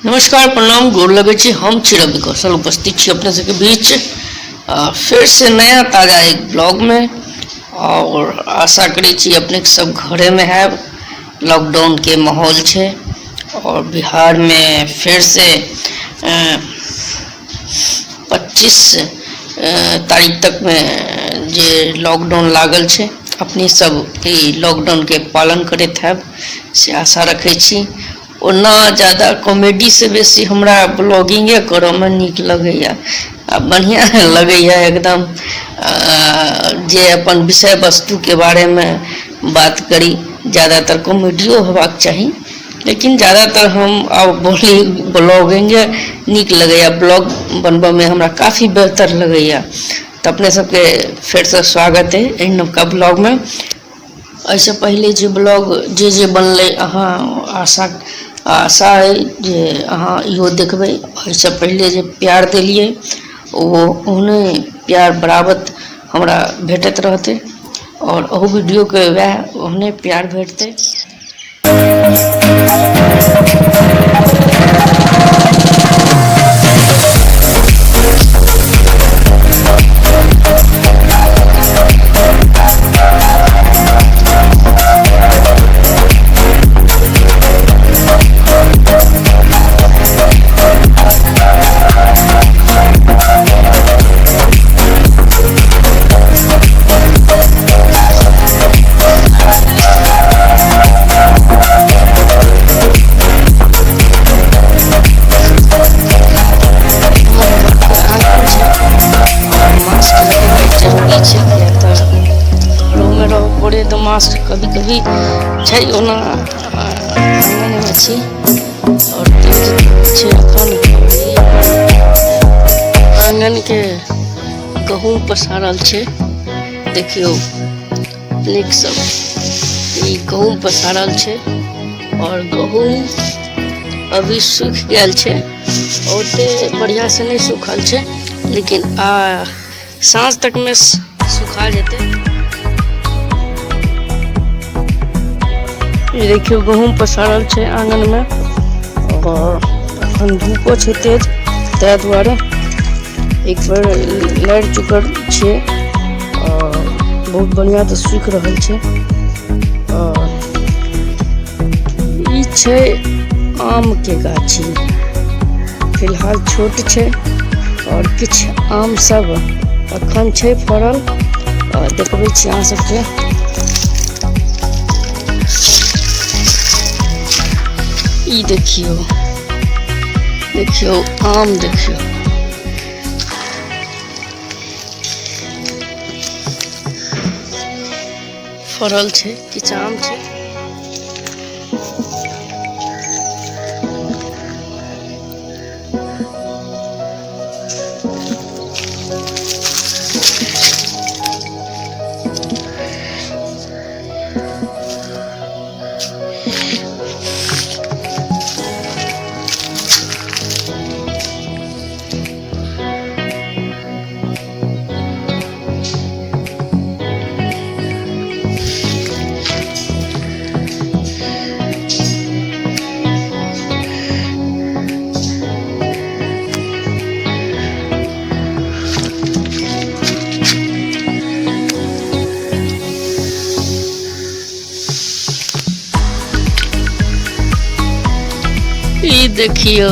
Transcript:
नमस्कार प्रणाम गोर लगै छी। हम छी रवि कौशल, उपस्थित छी अपने सबके बीच फिर से नया ताजा एक ब्लॉग में। और आशा करै छी अपने सब घरे में हैब। लॉकडाउन के माहौल छै और बिहार में फिर से 25 तारीख तक में जे लॉकडाउन लागल छै, अपने सब ई लॉकडाउन के पालन करैत हैब से आशा रखै छी। ओना ज्यादा कॉमेडी से बेसी हमरा ब्लॉगिंगे करऽमे नीक लगैया आ बढ़िआँ लगैया एकदम जे अपन विषय वस्तुके बारेमे बात करी। ज्यादातर कॉमेडियो होबाक चाही, लेकिन ज्यादातर हम आब ब्लॉगिंगे नीक लगैया। ब्लॉग बनबऽमे हमरा काफी बेहतर लगैया। तऽ अपने सबके फेरसँ स्वागत अइ एहि नवका ब्लॉगमे। एहिसँ पहिले जे ब्लॉग जे जे बनलै, अहाँ आशा आशा अइ जे अहाँ इहो देखबै। एहिसँ पहिले जे प्यार देलियै ओ ओहने प्यार बराबर हमरा भेटैत रहतै और अहू वीडियोके वएह ओहने प्यार भेटतै। मास्क लगेनाइ जरूरी छै, किया तऽ घरोमे रहऽ पड़ै तऽ मास्क कभी कभी छै। ओना आङ्गनमे छी आओर तेज छै एखन। आङ्गनके गहूँम पसारल छै, देखियौ नीक सब ई गहूँम पसारल छै और गहूँम अभी सूखि गेल छै। ओते बढ़िआँ से नहि सूखल छै, लेकिन आ साँझ तक में सुखा जेतै। ई देखियौ गहूँम पसारल छै आंगन में और अखन धूपो छै तेज, ताहि दुआरे एक बेर लड़ि चुकल छियै और बहुत बढ़िआँ तऽ सूखि रहल छै। और ई छै आम के गाछी, फिलहाल छोट छै और किछु आम सब अखन छै फड़ल। और देखबै छी अहाँ सबके। ई देखियौ, देखियौ आम, देखियौ फड़ल छै, किछु आम छै। ई देखियौ